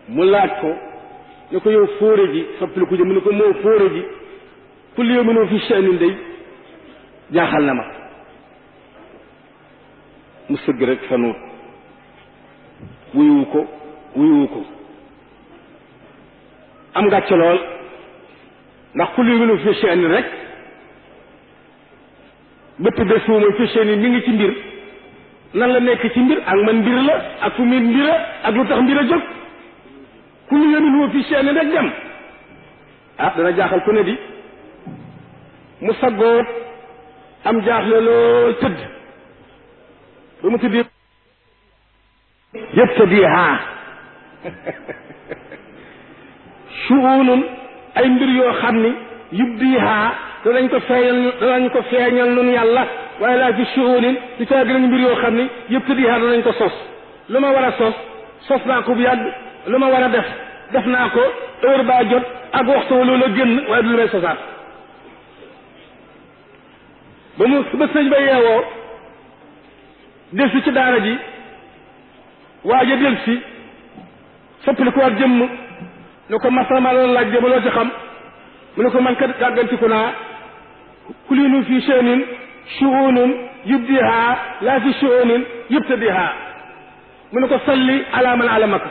mu laaj ko ne ko yow fóore ji soppali ko ji mu ne ko moo fóore ji kulli yawmin fi sha'nin day jaaxal na ma mu sëgg rek fanuut wuyuwu ko am ngàcce lool ndax kulli yawmin fi sha'nin rek bépp bés fu muy fi sha'nin mi ngi ci mbir nan la nekk ci mbir ak man mbir la ak fu muy mbira ak lu tax mbir a jóg kulli yawmin fi sha'nin rek dem ah dana jaaxal ku ne di mu saggoot am jaaxle lool tëdd ba mu tëddee yabtadiha shu'unun ay mbir yoo xam ni yubdiha danañ ko feeñal nun yàlla waaye laa fi shu'unin ci taa gënañ mbir yoo xam ni yabtadiha danañ ko sos lu ma war a sos naa ko bu yàgg lu ma war a def naa ko heure baa jot ak waxtu wa loolu génn waaye du lu may sosaat ba sëñ ba yeewoo del si ci daara ji waaja del si soppali ko waat jëmm ne ko masama la laaj de ba loo ci xam mu ne ko man kat gàggantiku naa kulinu fi sha'nin shu'unun yubdiha laa fi shu'unin yubtadiha mu ne ko salli ala man alamaka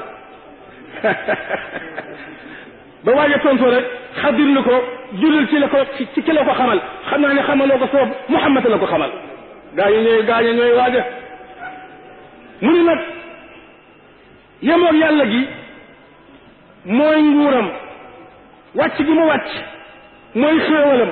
ba waaja tontoo rek xadir ni ko jullil ci la ko ci ki la ko xamal xam naa ne xamaloo ko foofu Muhammad la ko xamal gaañu ñooy waaja mu ni nag yemoog yàlla gi mooy nguuram wàcc gi mu wàcc mooy xéewalam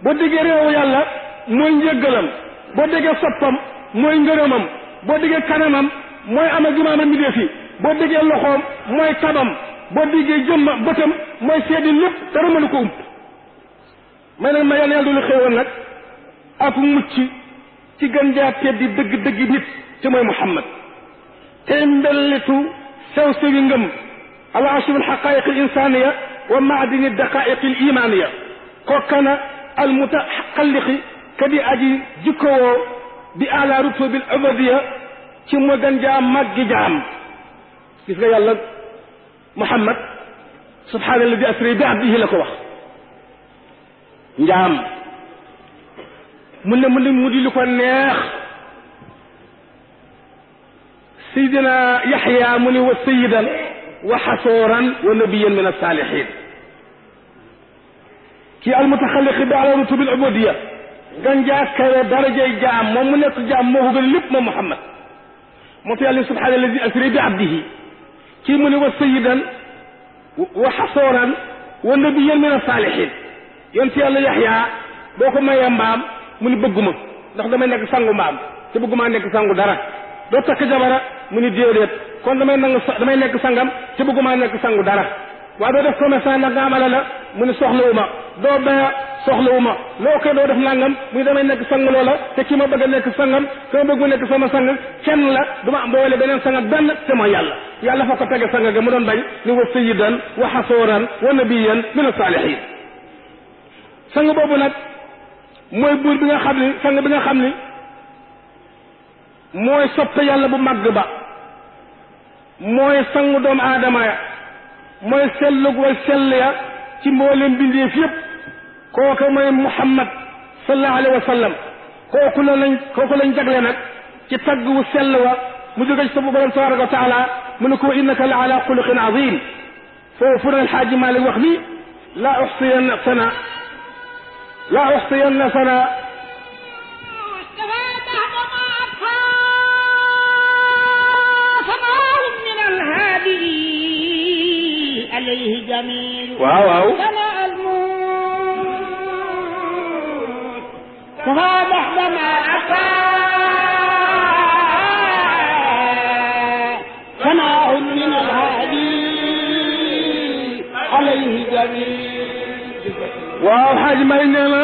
boo déggee réewu yàlla mooy njëggalam boo déggee soppam mooy ngërëmam boo déggee kanamam mooy ama gimaama mbindéef yi boo déggee loxoom mooy tabam boo déggee jëmma bëtam mooy seedi lépp dara mënu ko ump may nag ma yàlla doolu xéewal nag ak mucc ci gën jaa teddi dëgg nit te mooy Muhammad te mbellitu sew sewi ngëm ala ashrul xaqaiq al insaniya wa maadini daqaiq al imaniya kookana al mutaxalliqi kadi aji jikkowoo bi ala rutubil ubadiya ci mu gën jaa màggi jaam gis nga yàlla Muhammad subhaana alladi asra bi abdihi la ko wax njaam mu di lu ko neex sayidina Yaxya mu ni wa sayidan wa xasooran wa nabiyan min alsaalihin kii almutaxalliqi bi ala rutubil ubudiya ganjaa kawe darajay jaam moom mu nekk jaam moo ko gën lépp moom Muhammad moo tax yàlla subhaana alladi asra bi abdihi kii mu ni wa sayidan wa xasooran wa nabiyan min alsaalihin yonent yàlla Yaxya boo ko mayee mbaam mu ni bëgguma ndax damay nekk sangu mbaam te bëgguma nekk sangu dara doo takk jabara mu ni déedéet kon damay nekk sangam te bëgguma nekk sangu dara waaye doo def commerçant ndax nga am alal la mu ni soxlawuma doo baya soxlawuma loo koy doo def nangam mu ni damay nekk sang loola te ki ma bëgg a nekk sangam te ma bëgg mu nekk sama sang kenn la du ma boole beneen sang ak benn te mooy yàlla fa ko tege sang ga mu doon bañ ni wa sayyidan wa xasooran wa nabiyan min as-saalihin sang boobu nag mooy buur bi nga xam ni sang bi nga xam ni mooy soppe yàlla bu màgg ba mooy sangu doomu aadama ya mooy sellug way sell ya ci mboolem bindeef yëpp kooku mooy Muhammad sallallahu alayhi wa sallam kooku lañ jagle nag ci tagg wu sell wa mu jóge ci sa borom tabaraka wa taala mu ne ko innaka la ala xuluqin azim foofu na alxaaji Malik wax ni laa uxsiyanna sana عليه جميل واو سمع الموت فها بعد ما أتى سمع من الهادي عليه جميل waaw xaaj may nee na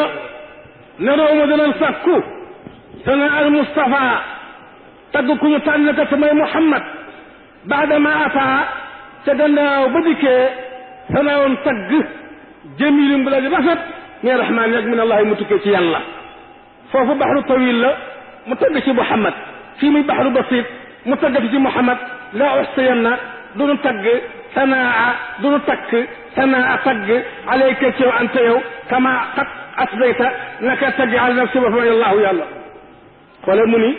neroo ma danañ sàkku sana al Mustafa tagg ku ñu tànn ka te mooy Muhammad baada ma ataa te gannaaw ba dikkee sanaawoon tagg jamilum bu la di rafet min rahmaan yak min allahi mu tukkee ci yàlla foofu baxru tawil la mu tagg ci Muhammad fii muy baxru basit mu taggati ci Muhammad laa uxsiyanna duñu tagg sanaa duñu takk sanaa tagg alayka ci yow anta yow kama qad asbayta naka tagg ala nafsi ba fa allahu yàlla xoole mu ni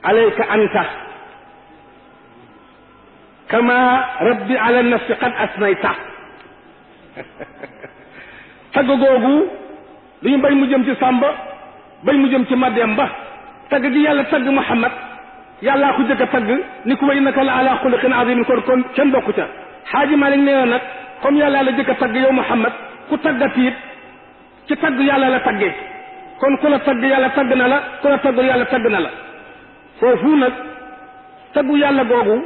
alayka anta kama rabbi ala nafsi qad asnayta tagg googu duñu bañ mu jëm ci Samba bañ mu jëm ci Mademba tagg gi yàlla tagg Muhammad yàllaa ko jëkk a tagg ni ku wa innaka la ala xuluqin azimin kon kenn bokku ca Xaaji Malik nee na nag comme yàlla la jëkk a tagg yow Muhammad ku taggati it ci tagg yàlla la taggee kon ku la tagg yàlla tagg na la ku la taggul yàlla tagg na la foofu nag taggu yàlla googu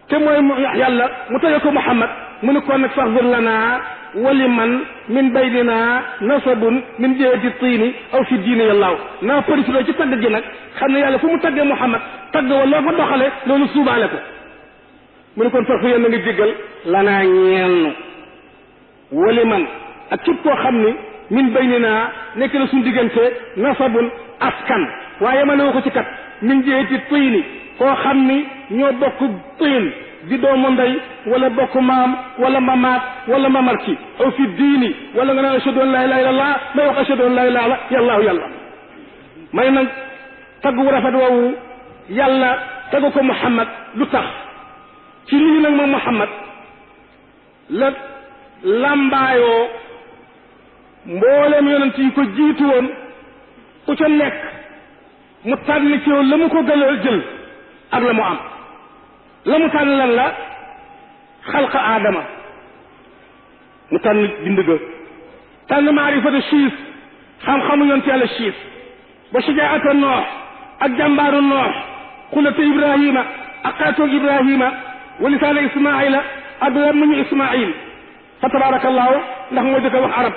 te mooy yàlla mu tagge ko Muhammad mu ne kon nag faxfir lana wali man min baynina nasabun min jihati tiini aw fi diini yàllaaw naa përifiloo ci tagg gi nag xam ne yàlla fu mu taggee Muhammad tagg wa loo fa doxale loolu suubaale ko mu ne kon faxfir yéen na nga jéggal lanaa ñeennu wali man ak képp koo xam ni min baynina nekk na suñu diggante nasabun askan waaye ma ne ko ci kat min jihati tiini koo xam ni ñoo bokk tiin di doomu ndey wala bokk maam wala mamaat wala mamarki aw fi diini wala nga naan ashhadu an la ilaha illallah may wax ashhadu an la ilaha illallah yàlla may nag tagg wu rafet woowu yàlla tagg ko Muhammad lu tax ci lii nag moom Muhammad la lambaayoo mboolem yonent yi ko jiitu woon ku ca nekk mu tànn ci yow la mu ko gënal jël ak la mu am la mu tànn lan la xalqa aadama mu tànn bind ga tànn maarifatu siis xam-xamu yonent yàlla siis ba shajaata noox ak jàmbaaru noox xulata ibrahima ak xaatoog ibrahima wa lisaana ismaila ak lammiñu ismail fa tabarakallahu ndax moo jëkk a wax arab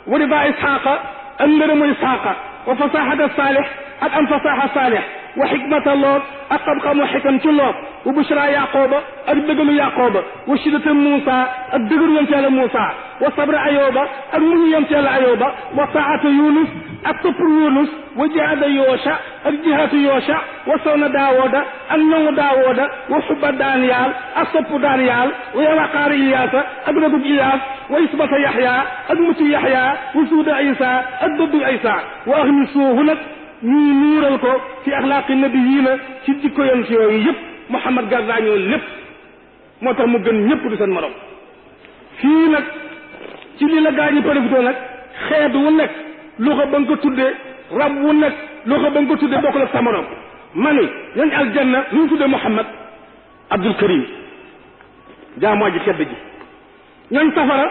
wa riba isxaqa ak ngërëmu isxaqa wa fasaxata saalix ak am fasaxa saalix wa xikmata lool ak xam-xamu xikam ci lool wa bushra yaqooba ak dëggalu yaqooba wa shiddata Muusa ak dëggalu yonent yàlla Muusa wa sabra ayoba ak muñu yonent yàlla ayoba wa taata Yunus ak topp Yunus wa jihaada Yoosha ak jihaatu Yoosha wa sawna Daawooda ak ñoŋu Daawooda wa xubba Daaniyaal ak topp Daaniyaal wa waqaar Iyaasa ak ragub Iyaas wa isbata Yaxya ak mucc Yaxya wa suuda Isa ak dëddu Isa wa axmisuuhu nag ñuy nuural ko ci axlaaqi nabiyiina ci jikko yonent yooyu yëpp Muhammad gàddaañoo lépp moo tax mu gën ñëpp du seen morom fii nag ci lii la gaa ñi profité nag xeet wu nekk loxo ba nga ko tuddee rab wu nekk loxo ba nga ko tuddee bokkul ak sa morom ma ni ñooñ aljanna lu ñu tuddee Muhammad Abdul Karim jaamoo ji tedd ji ñooñ safara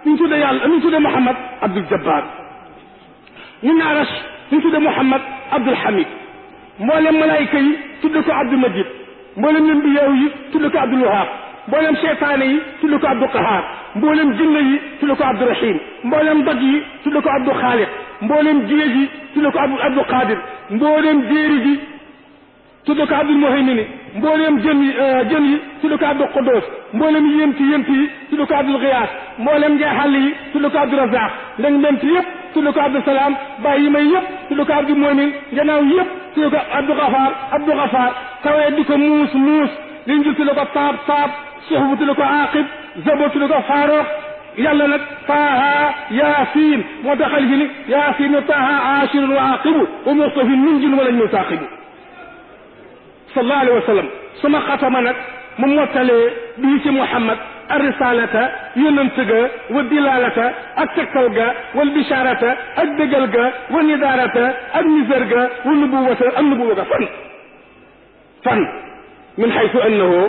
lu ñu tuddee yàlla lu ñu tuddee Muhammad Abdul Jabbar ñun arash lu ñu tuddee Muhammad Abdul Hamid mboolem malaayika yi tudde ko Abdul Majid mboolem lambiyaa yi tudde ko Abdul Wahab mboolem seytaane yi tudde ko Abdul Qahar mboolem jinne yi tudde ko Abdul Rahim mboolem doj yi tudde ko Abdul Xaaliq mboolem géej yi tudde ko Abdul Qadir mboolem jéeri ji tudde ko Abdul Muhaymini mboolem jën yi tudde ko Abdul Quddus mboolem yént yi tudde ko Abdul Giyaas mboolem njeexal yi tudde ko Abdul Razaq ndeng ment yëpp tudde ko Abdul Salaam bàyyi may yëpp tudde ko Abdul Mumin gannaaw yëpp tudde ko Abdul Ghafaar tawee di ko muus liñ jël tudde ko taab suxbu tudde ko Aqib Zabur tudde ko Faaruq yàlla nag Taaha Yaasiin moo tax xalifi ni Yaasiin Taaha Aashirun wa Aqibu wa Mustafin min jin walañ mu taaqibu sallallahu alayhi wa sallam suma xatama nag mu mottalee bii ci Muhammad arisalata yonent ga wa dilalata ak tegtal ga wal bisharata ak dëggal ga wa nidarata ak nisar ga wa nubuwata ak nubuwa ga fan min xaytu annahu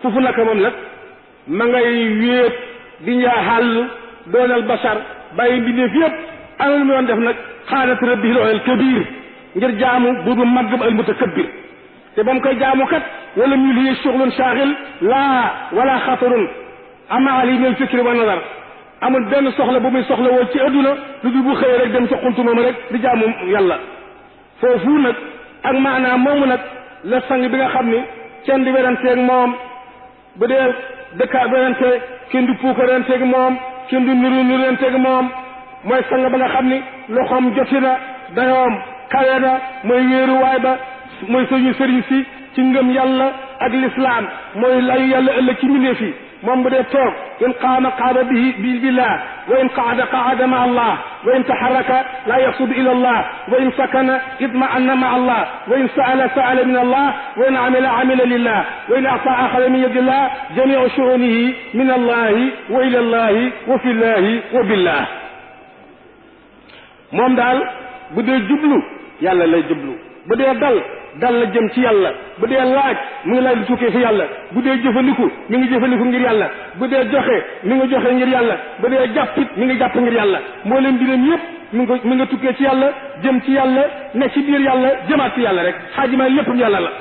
foofu naka moom nag ma ngay wéet di njaaxàll doonal bashar bàyyi mbindeef yëpp ana lu mu doon def nag xaalat rabbil al kabir ngir jaamu buubu màgg ba al mutakabbir te ba mu koy jaamu kat wala mu lii shughulun shaaghil laa wala xatarun ama ali min fikri wa nazar amul benn soxla bu muy soxla woon ci adduna lu dul bu xëyee rek dem ca xuntu moom rek di jaamu yàlla foofu nag ak maanaam moomu nag la sang bi nga xam ni kenn di weranteeg moom bu dee dëkkaa werante kenn du puukaranteeg moom kenn du nuranteeg moom mooy sang ba nga xam ni loxoom joti na dayoom kawe na mooy wéeruwaay ba mooy suñu sëriñ si ci ngëm yàlla ak l'islam mooy layu yàlla ëllëg ci mbindeef yi moom bu dee toog in qaama qaama bihi billah wa in qaada qaada ma allah wa in taharraka la yaqsudu ila allah wa in sakana itma'anna ma allah wa in sa'ala sa'ala min allah wa in amila amila lillah wa in a'ta akhara min yadillah jami'u shu'unihi min allah wa ila allah wa fi allah wa billah moom daal bu dee jublu yàlla lay jublu bu dee dal la jëm ci yàlla bu dee laaj mu ngi laaj lu tukkee fi yàlla bu dee jëfandiku mi ngi jëfandiku ngir yàlla bu dee joxe mi ngi joxe ngir yàlla bu dee jàppit mi ngi jàpp ngir yàlla moo leen mbiram yépp mi nga tukkee ci yàlla jëm ci yàlla ne ci biir yàlla jëmaat ci yàlla rek xaajima léppam yàlla la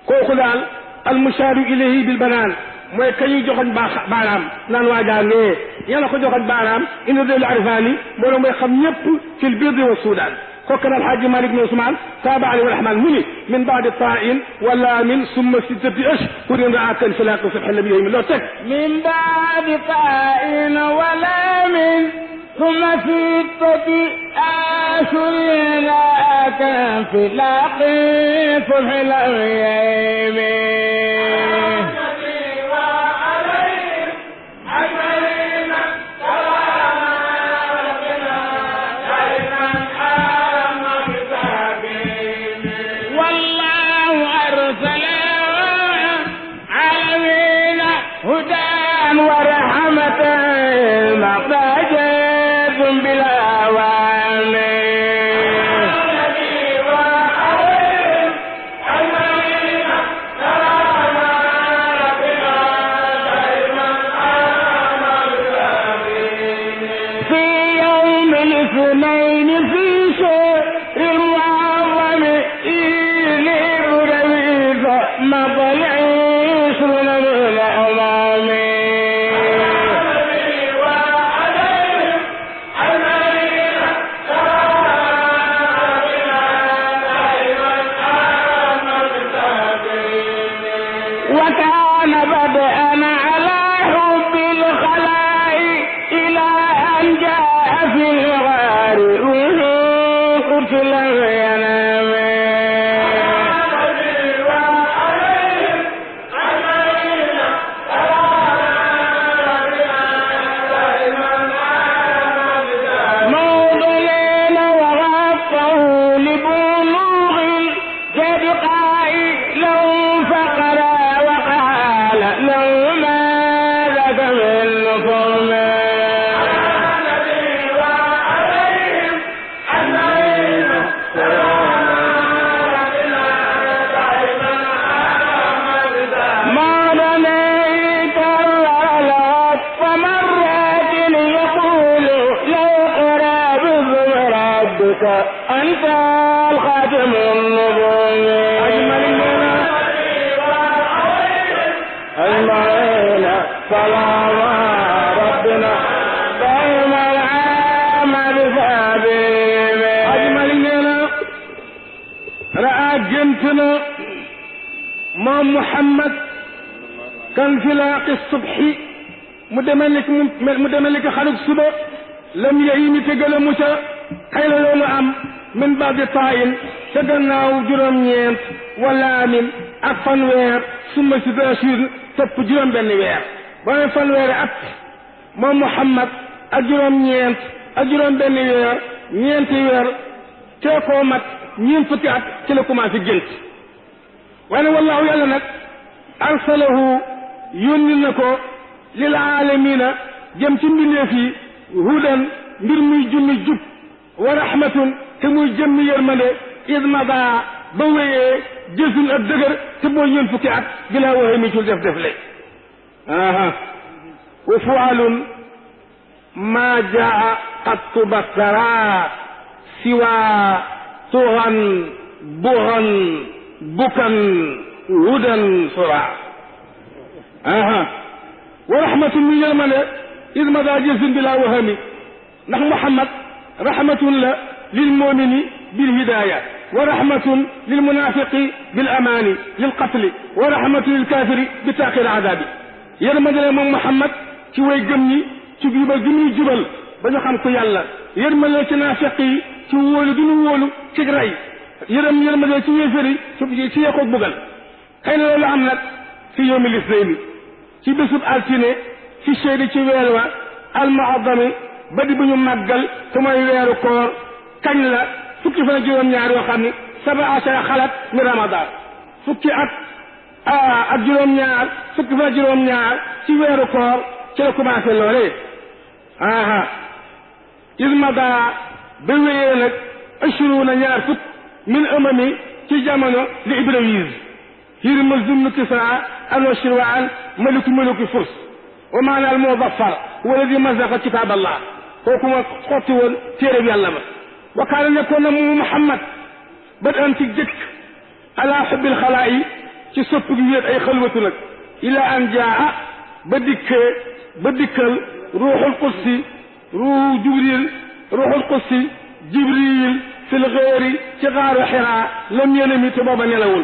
kooku daal almushaaru ilayhi bil banaan mooy kañuy joxoñ baaraam naan waajaa nee yàlla ko joxoñ baaraam ina del arifaani moo mooy xam ñépp fil birdi wa suudaan كان الحاج مالك بن عثمان تابع عليه الرحمن مني من بعد طائن ولا من ثم 6 أشهر رعاة فلاق صبح النبي من لو تك من بعد طائن ولا من ثم 6 أشهر رعاة فلاق صبح النبي أنت الخاتم النبوي أجمعين سلام ربنا دائما العامل فابيب أجمعين رأى جنتنا ما محمد كان في لاق الصبح مدملك خلق الصبح لم يهيم تقل موسى xëy na loolu am min ba'di taa'in ca gannaaw juróom-ñeent wala amin ak fanweer summa 6 ashhur topp juróom-benn weer ba ne fanweeri at moom Muhammad ak juróom-ñeent ak juróom-benn weer ñeenti weer tee koo mat ñeent fukki at ci la commencé gént waaye wallaahu yàlla nag arsalahu yónni na ko lil aalamiina jëm ci mbindeef yi hudan mbir muy junni jub wa rahmatun te muy jëmmi yërmande idmada ba wéyee jësul ak dëgër te boo ñeen fukki at bilaa waxee mi cul def le wa fualun ma jaa qattu basara siwa tuhan buhan bukan hudan sura wa rahmatun muy yërmande idmada jësul bilaa waxee mi ndax Muhammad رحمة للمؤمن بالهداية ورحمة للمنافق بالأمان للقتل ورحمة للكافر بتأخير العذاب يرمى لهم محمد شوي جمني شبيب جمني جبل بجو خم كو يالا يرمى للنافقي شو ولو دون ولو شجراي يرمى للنافقي شو يفري شو يكو بغل xëy na loolu am nag fi yawmil isnayni ci bésub altine ci shahri ci weer wa almuazzami ba di bu ñu màggal te mooy weeru koor kañ la fukki fan ak juróom-ñaar yoo xam ni 17 xalat mi ramadan fukki at ak juróom-ñaar fukki fan ak juróom-ñaar ci weeru koor ci la commencé loolee ismada ba wéyee nag ashuruuna ñaar fukk min amami ci jamono li Ibrawiz Hirmuz ibn Kisra an-Nushirwan maliku muluki Furs wa maana al-Muzaffar walladi mazaqa kitab Allah kooku ma xotti woon téere bi yàlla ba wa kaana nekkoon na mu Muhammad ba daan ci jëkk ala xubbil xalaa'i ci sopp gi wéet ay xalwatu nag ila an jaa ba dikkal ruuxul qudsi ruuxu ruuxul qudsi Jibril fil xeeri ci xaaru Xiraa lam yanami te booba nelawul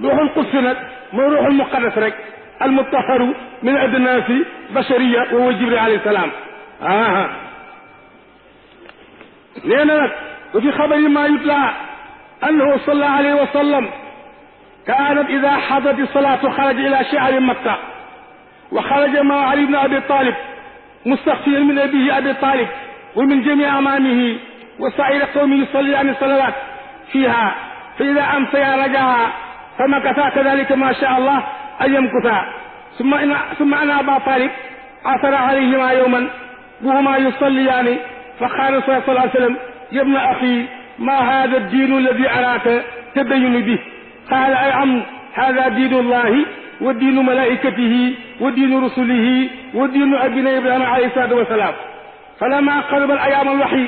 ruuxul qudsi nag mooy ruuxul muqaddas rek almutaharu min adnaasi bashariya wa huwa Jibril alayhi salaam nee na nag wa fi xabari maa yutla annahu sallallahu alayhi wa sallam kaanat ida xadat salaatu xaraja ila shi'ari makka wa xaraja maa Ali ibn Abi Talib mustaxfiyan min abihi Abi Talib wa min jamii amaamihi wa saa'iri qawmi yusalliyaani salawaat fiiha fa ida amsaya raja'a famakatha kadhalika ma shaa Allah an yamkutha summa ana Aba Talib athara alayhima yawman wa huma yusalliyaani fa qaala sallallahu alayhi wa sallam ya ibna axi ma hada ad-diinu alladi araaka tadayyanu bihi qaala ay am hada diinu llahi wa diinu malaikatihi wa diinu rusulihi wa diinu abina Ibrahima alayhi salaatu wa salaam falamma qaraba ayyaam al-wahyi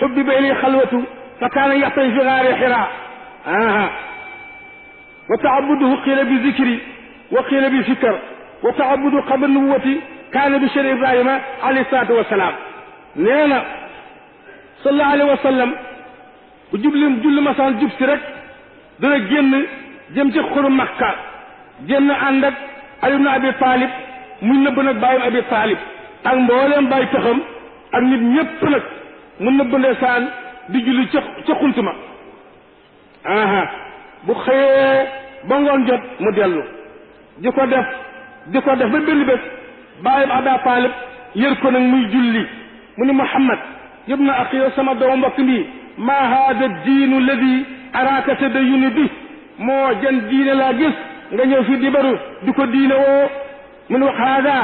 hubbiba ilayhi xalwatu fa kaana yaxtafi fi gaari Hiraa wa ta'abbuduhu qiila bi zikri wa qiila bi fikr wa ta'abbudu qabla nubuwwati kaana bi shari Ibrahima alayhi salaatu wa salaam nee na sallallahu alayhi wa sallam bu julli masaan jub si rek dana génn jëm ci xuru Makka génn ànd ak Ali ibn Abi Talib muy nëbb nag bàyyam Abi Talib ak mbooleem bàyyi taxam ak nit ñépp nag mu nëbb ndeysaan di julli ca xuntuma bu xëyee ba ngoon jot mu dellu di ko def ba benn bés bàyyam Abi Talib yër ko nag muy julli mu ni Muhammad yabna axi yow sama doomu mbokk mi ma hada diinu alladi araaka tadayyunu bi moo jën diine laa gis nga ñëw fi di baru di ko diine woo mun wax hada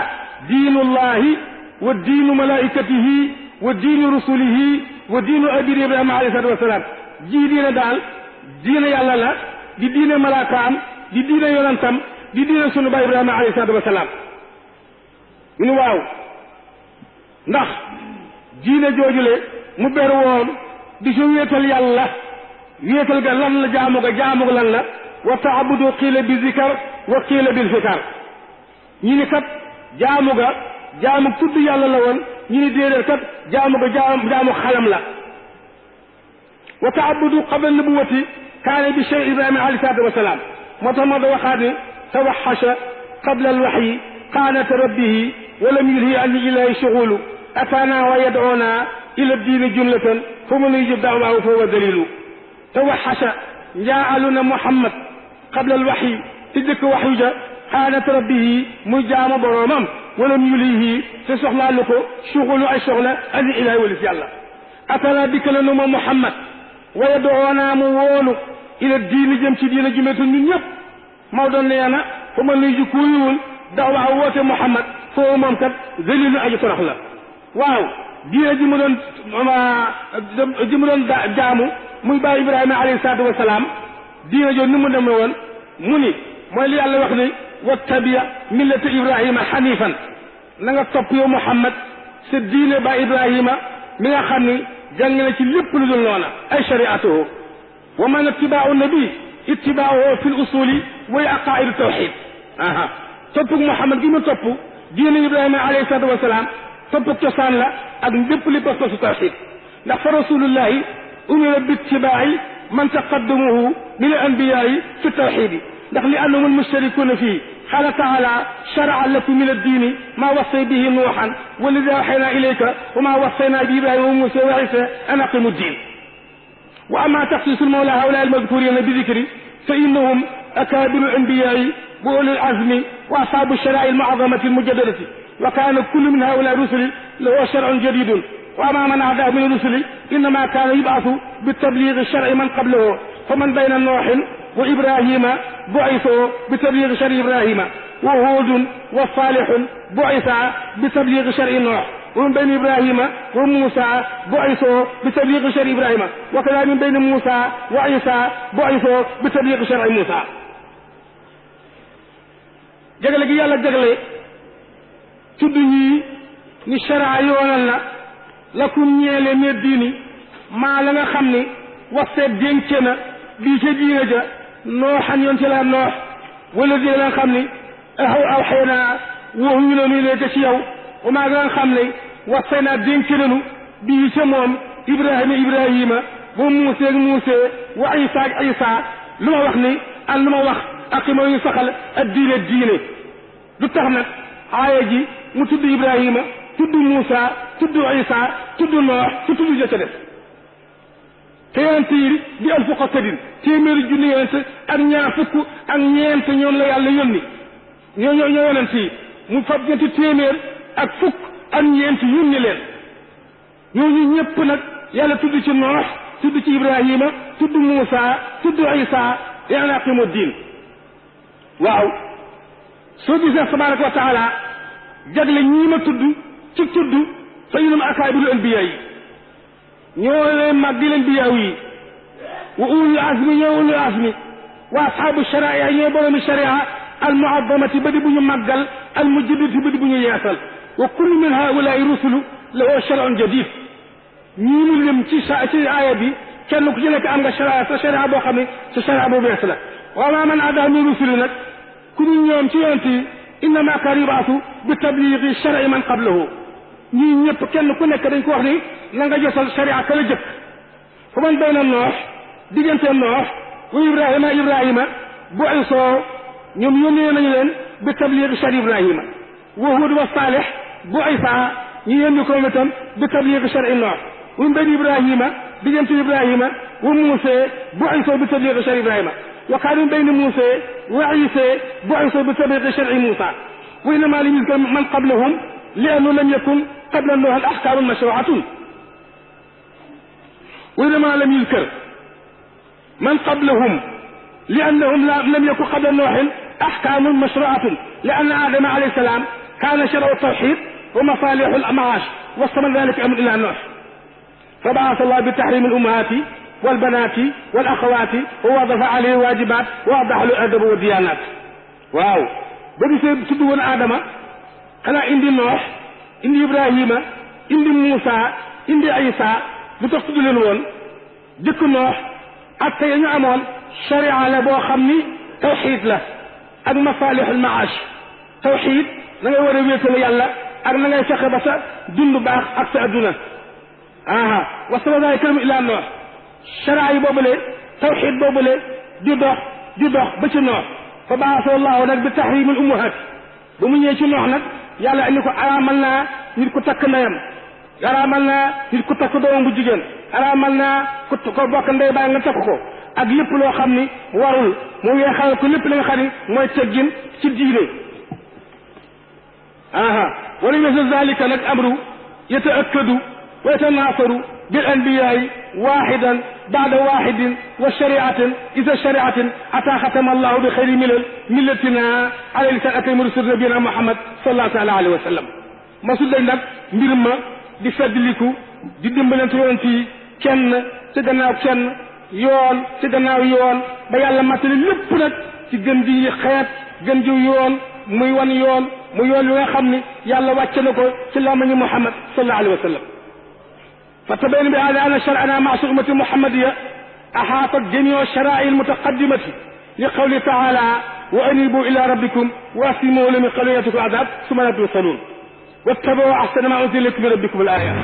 diinu llahi wa diinu malaikatihi wa diinu rusulihi wa diinu abina Ibrahima alayhi salatu wasalaam ji diine daal diine yàlla la di diine malaakaam di diine yonantam di diine sunu baay Ibrahima alayhi salatu wasalaam mun waaw ndax diine joojule mu ber woon di si wéetal yàlla wéetal ga lan la jaamu ga lan la wa taabudu qiila bi zikar wa qiila bil fikar ñi ni kat jaamu tudd yàlla la woon ñi ni déedéet kat jaamu xalam la wa taabudu qabla nubuwati kaane bi shay Ibrahima alayhi salaatu wa salaam moo tax moo da waxaat ni tawaxasha qabla alwaxyi qaanata rabbihi wa lam yulhi an ilahi shughulu ataana wa yad'una ila diini jumlatan fa man yujib da'wahu fa huwa dalilu tawaxasha njaaluna Muhammad qabla alwaxyi ci jëkk waxyu ja qaanat rabbihi muy jaamu boroomam walam yulihi te soxlaalu ko shughulu ay soxla ani ilahi walis yàlla atana dikka la nu ma Muhammad wa yad'una mu woolu ila diini jëm ci diina jumlatan ñun ñëpp Maodo nee na fa man yujib ku yiwul da'wahu woote Muhammad foofu moom kat dalilu aji torox la waaw diine ji mu doon jaamu muy bàyyi Ibrahima alayhi salaatu wa salaam diine jooju ni mu demee woon mu ni mooy li yàlla wax ni wattabi millata Ibrahima hanifan na nga topp yow Muhammad sa diine ba Ibrahima mi nga xam ni jàng na ci lépp lu dul noona ay shari'atuhu wa man ittibaa'u nabi ittibaa'uhu fil usuli wa aqaa'idu tawhid toppug Muhammad gi mu topp diine Ibrahima alayhi salaatu wa salaam toppug cosaan la ak lépp li pas-pasu tawhid ndax fa rasulullahi umira bi ittibaa'i man taqaddamuhu min al anbiya'i fi tawhidi ndax li annahum almustarikuuna fii qaala taala shara'a lakum min ad-diini maa wassay bihi nuuhan walladii awhaynaa ilayka wa maa wassaynaa bihi ibraahiima wa muusaa wa iisaa an aqiimu d-diin wa ammaa taxsiisu l-mawlaa haa'ulaa'i al-madkuuriina bi dikri fa innahum أكابر الأنبياء وأولي العزم وأصحاب الشرائع المعظمة المجددة وكان كل من هؤلاء الرسل له شرع جديد وأما من عداه من الرسل إنما كان يبعث بالتبليغ الشرع من قبله فمن بين نوح وإبراهيم بعثوا بتبليغ شرع إبراهيم وهود وصالح بعث بتبليغ شرع نوح ومن بين إبراهيم وموسى بعثوا بتبليغ شرع إبراهيم وكذا من بين موسى وعيسى بعثوا بتبليغ شرع موسى jagle gi yàlla jagle tudd ñii ni sharia yoonal na lakum ñeele ne diini maa la nga xam ni waseet dénke na bii ca diine ja nooxan yoon ci la noox wala di la nga xam ni aw xëy naa wax ñu ne léegi ci yow wa maa nga xam ne wasee naa dénke nanu bii ca moom Ibrahima ba Muuse ak Muuse wa Isa ak Isa lu ma wax ni ak lu ma wax ak ma yu saxal ak diine lu tax nag aaya ji mu tudd Ibrahima tudd Muusa tudd Isa tudd Noox su tudd jëkk def te yonent yi di alfu qasadin téeméeri junni yonent ak ñaar fukk ak ñeent ñoom la yàlla yónni ñoo yonent yi mu fab ñetti téeméer ak fukk ak ñeent yónni leen ñooñu ñëpp nag yàlla tudd ci Noox tudd ci Ibrahima tudd Muusa tudd Isa yàlla aqimu diin waaw soo gisee tabaraka wa taala jagle ñii ma tudd ci tudd fa ñunum akaabirul anbiya yi ñoo leen mag di leen biyaw yi wa ulul azmi ñoo ulul azmi wa ashaabu sharia ñoo boromi sharia al muazzamati ba di bu ñu màggal al mujaddidati ba di bu ñu yeesal wa kullu min haulaai rusulu lahu shar'un jadid ñii mu lim ci aaya bi kenn ku ci nekk am nga sharia sa sharia boo xam ne sa sharia bu bees la wa ma man ada min rusuli nag ku ñu ñoom ci yonent yi innama kaana yub'athu bi tabliigi shar'i man qablahu ñii ñëpp kenn ku nekk dañ ko wax ni na nga jotal sharia ka la jëkk fa man bayna noox diggante noox wa Ibrahima bu isoo ñoom yónnee nañu leen bi tabliigi shar'i Ibrahima wa Huud wa Saalih bu Isaa ñu yónni ko itam bi tabliigi shar'i noox wa bayna Ibrahima diggante Ibrahima wa Muusaa bu isoo bi tabliigi shar'i Ibrahima وكان من بين موسى وعيسى بعثوا بتبليغ شرع موسى وإنما لم يذكر من قبلهم لأنه لم يكن قبل نوح الأحكام مشروعة وإنما لم يذكر من قبلهم لأنهم لم يكن قبل نوح أحكام مشروعة لأن آدم عليه السلام كان شرع التوحيد ومصالح المعاش واستمر ذلك أمر إلى نوح فبعث الله بتحريم الأمهات والبنات والأخوات ووظف عليه واجبات ووضح له الأدب والديانات waaw ba gisee tudd woon Adama xanaa indi Noox indi Ibrahima indi Muusa indi Isa lu tax tudd leen woon jëkk Noox ak tey ñu amoon sharia la boo xam ni tawxiid la ak masalihul maash tawxiid na ngay war a wéetal yàlla ak na ngay fexe ba sa dund baax ak sa adduna wasala daay këram ilaa Noox sharia yi boobule tawxiid boobule di dox ba ci Noox fa baasa allahu nag bi tahrimil ummahat ba mu ñëwee ci Noox nag yàlla andi ko araamal naa nit ku takk ndeyam araamal naa nit ku takk doomam bu jigéen araamal naa ku ko bokk ndey baay nga takk ko ak lépp loo xam ni warul mu weexal ko lépp li nga xam ni mooy teggin ci diine wala misl zalika nag amru yataakkadu wa yatanaasaru bil anbiyaai واحدا بعد واحد والشريعة إذا شريعة حتى ختم الله بخير ملتنا على لسان أكرم رسول نبينا محمد صلى الله تعالى عليه وسلم ما سود نك mbirma di feddliku di dimbalante yoon ci kenn ci gannaaw kenn yoon ci gannaaw yoon ba yàlla matali lépp nag ci gën di xeet gën ji yoon muy wan yoon mu yoon wi nga xam ni yàlla wàcce na ko ci lamañu Muhammad sallallahu alayhi wa sallam فتبين بهذا أن شرعنا مع أمة محمدية أحاطت جميع الشرائع المتقدمة لقوله تعالى وأنيبوا إلى ربكم واسلموا له من قبل أن يأتيكم العذاب ثم لا توصلون واتبعوا أحسن ما أنزل إليكم من ربكم الآيات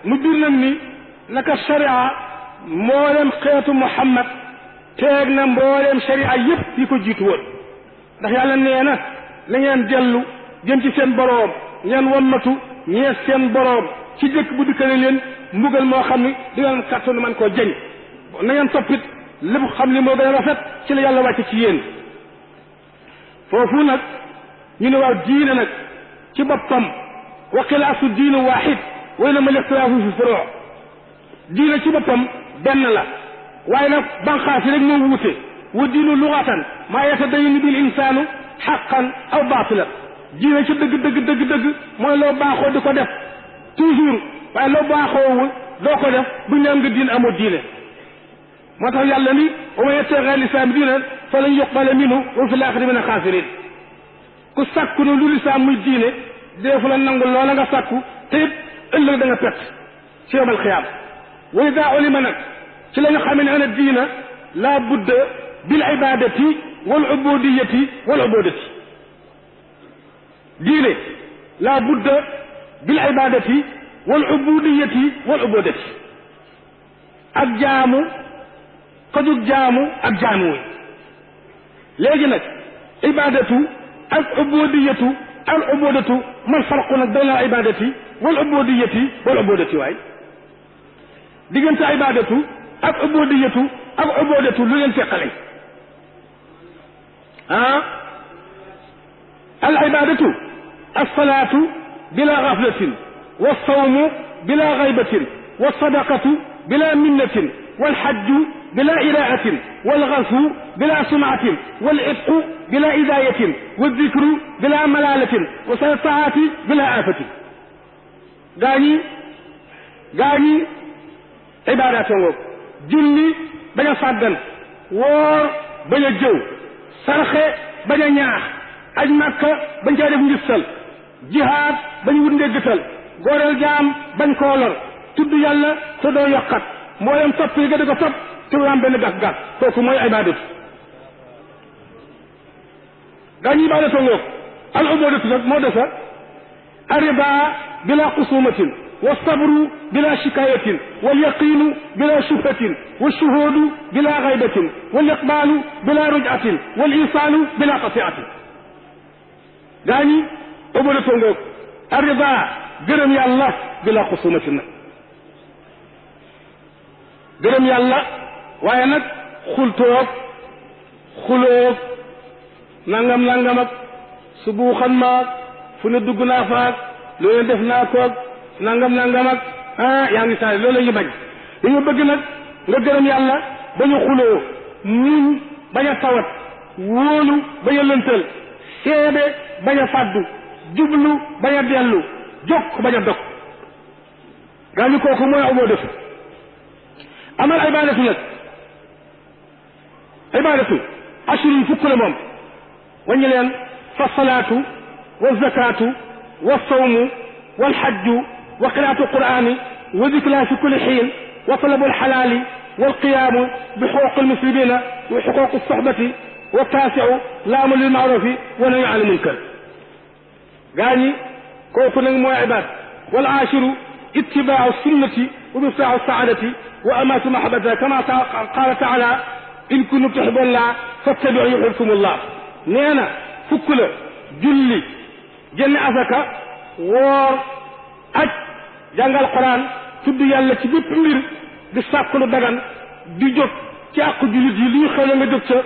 مديرنا مني نك الشريعة مولم قيادة محمد تيغنا مولم شريعة يب يكو جيتوون ndax yàlla nee na la ngeen dellu jëm ci seen boroom ngeen wammatu ñee seen boroom ci jëkk bu dikkale leen mbugal moo xam ni di ngeen kàttanu man koo jañ na ngeen toppit lépp xam li moo gën a rafet ci la yàlla wàcce ci yéen foofu nag ñu ne waaw diine nag ci boppam wa xilaasu diinu waaxid way na ma lixtilaafu fi furuu diine ci boppam benn la waaye nag banqaas yi rek moo wuute wa diinu lugatan maa yatadayanu bil insaanu xaqan aw baatilan diine ci dëgg mooy loo baaxoo di ko def toujours waaye loo baaxoowul doo ko def buñ ne am nga diine amoo diine moo tax yàlla ni wa man yabtaghi ghayra l-islaami diinan falan yuqbala minhu wa fil aaxirati mina xaasiriin ku sàkku ne lu lislaam muy diine deefu la nangu loola nga sàkku te it ëllëg da nga pett ci yawmal qiyaam wa idaa ulima nag ci la ñu xamee ne ana diina laa budda bil ibaadati wal ubuudiyati wal ubuudati diine laa budda bil ibaadati wal ubuudiyati wal ubuudati ak jaamu kojug jaamu ak jaamu wi léegi nag ibaadatu ak ubuudiyatu al ubuudatu man farqu nag bayna al ibaadati wal ubuudiyati wal ubuudati waay diggante ibaadatu ak ubuudiyatu ak ubuudatu lu leen teqale al ibaadatu as-salaatu bila gaflatin wa sawmu bila gaybatin wa sadaqatu bila minnatin wal hajju bila iraatin wal ghazwu bila sum'atin wal itqu bila idaayatin wa dhikru bila malaalatin wa taati bila aafatin gaa ñi ibaadaat ngoog julli bañ a sàggan woor bañ a jëw sarxe bañ a ñaax aj makka bañ caa def ngistal jihaad bañ wut ndéggatal góoreel jaam bañ koo lor tudd yàlla te doo yokkat mboolem topp yi nga di ko topp te am benn gàkk-gàkk kooku mooy ibaadatu gaa ñi ibaadatu ngoog al ubuudatu nag moo desa arriba bila xusumatin wa sabru bila shikayatin wal yaqiinu bila shubhatin wa shuhuudu bila gaybatin wal iqbaalu bila ruj'atin wal insaalu bila qati'atin gaa ñi ubuudatu ngoog arriba gërëm yàlla bila xusumatin nag gërëm yàlla waaye nag xulóog nangam ak subuuxan maag fu ne dugg naa faak loolu def naa koog nangam ak yaa ngi saali loolu la ñu bañ dañu bëgg nag nga gërëm yàlla bañ a xuloo muñ bañ a tawat wóolu bañ a lëntal seede bañ a fàddu jublu bañ a dellu jokk bañ a dog gaa ñu kooku mooy amoo def amal ibaadatu nag ibaadatu ashurin fukk la moom waññi leen fa salaatu wa zakaatu wa sawmu wal hajju wa qiraatu qur'aani wa dikrullaahi fi kulli hiin wa talabu alxalaali wal qiyaamu bi xuquuqi almuslimiina wa xuquuqi soxbati wa taasiu laamu lil maarufi wa nahyu anil munkar gaa ñi kooku nag mooy ibaad wal aashiru ittibaau sunnati wa miftaaxu saadati wa amaatu mahabbata kama qaala taala in kuntum tuhibbuuna llaaha fattabi'uunii yuhbibkumu llaah nee na fukk la julli génne asaka woor aj jàngal Quraan tudd yàlla ci bépp mbir di sàkk lu dagan di jóg ci àqu jullit yi li ñu xew la nga jóg ca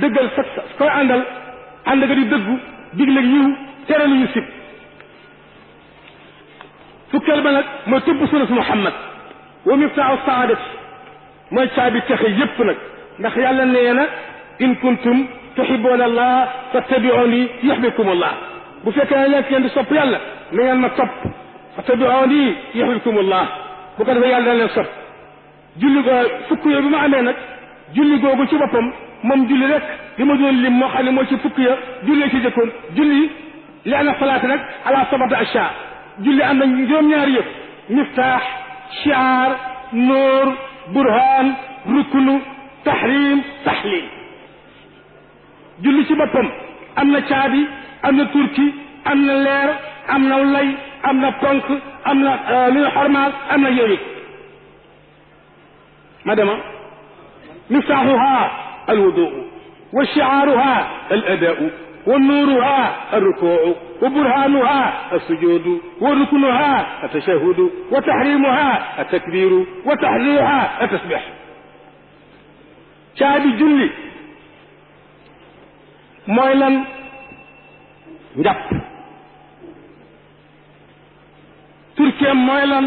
dëggal sa koy ànd nga di dëggu digle yiw tere lu ñu sib fukkeel ba nag mooy topp sunna Muhammad wa miftaaxu saadati mooy caabi texe yépp nag ndax yàlla nee na in kuntum tuhibbuuna allah fattabi'uuni yuhbibkumu allah bu fekkee ne nekk ngeen di sopp yàlla na ngeen ma topp fattabi'uuni yuhbibkumu allah bu ko defee yàlla dana leen sopp julli go fukk yooyu bi ma amee nag julli googu ci boppam moom julli rek li ma doon lim moo xam ne moo ci fukk ya julli ci jëkkoon julli li ana salaata nag ala sabata asha julli am na juróom-ñaari yëpp miftaax shi'aar nuur burhaan ruknu tahrim tahlil julli ci boppam am na caabi am na turki am na leer am na lay am na ponk am na lu ñu xormaal am na yooyu ma dema miftaaxuha alwuduu wa shi'aaruha aladaau wa nuuruha alrukuu wa burhaanuha alsujuudu wa ruknuha altashahudu wa tahrimuha altakbiru wa tahliluha altasbix caabi julli mooy lan njàpp turkeem mooy lan